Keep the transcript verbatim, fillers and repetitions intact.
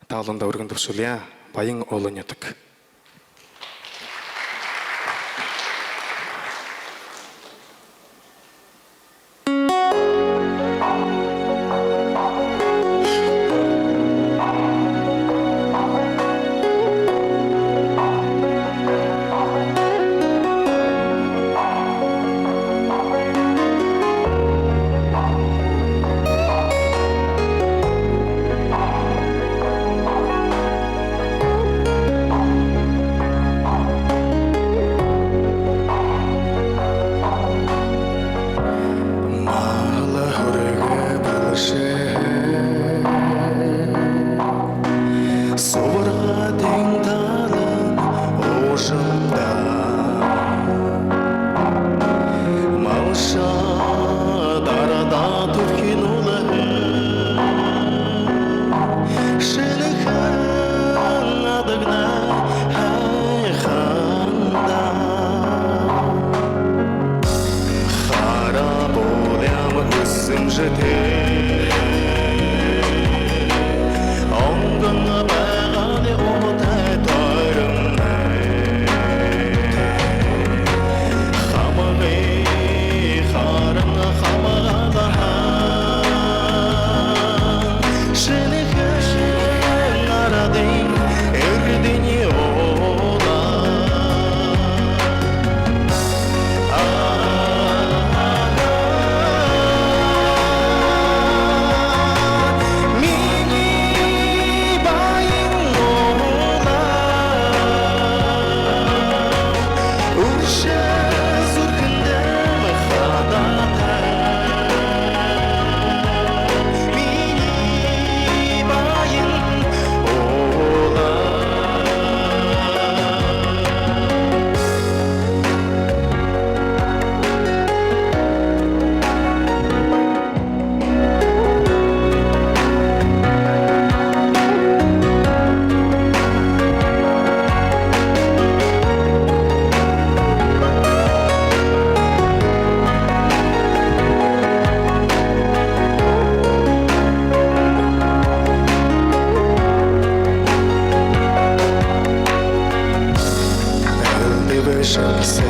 Та олондо үргэн түбшүүлье. Баян уулын нютаг. Мал хүргэ бэлшээ, субарга тэнталан уужамда. Малшад арадаа түбхинүүлһэн, шэнэхэн адагнай һайханда. Хара булям хүсэмжэтэй, ондоо байгаали утай тойрон. Хамагай харан хамгаалһан, шэнэхэн арадын эрдэни уулаа. Минии баян уулаа, үршөө зүрхэндээ хадаатай. Минии баян уулаа. Элдэб шэнги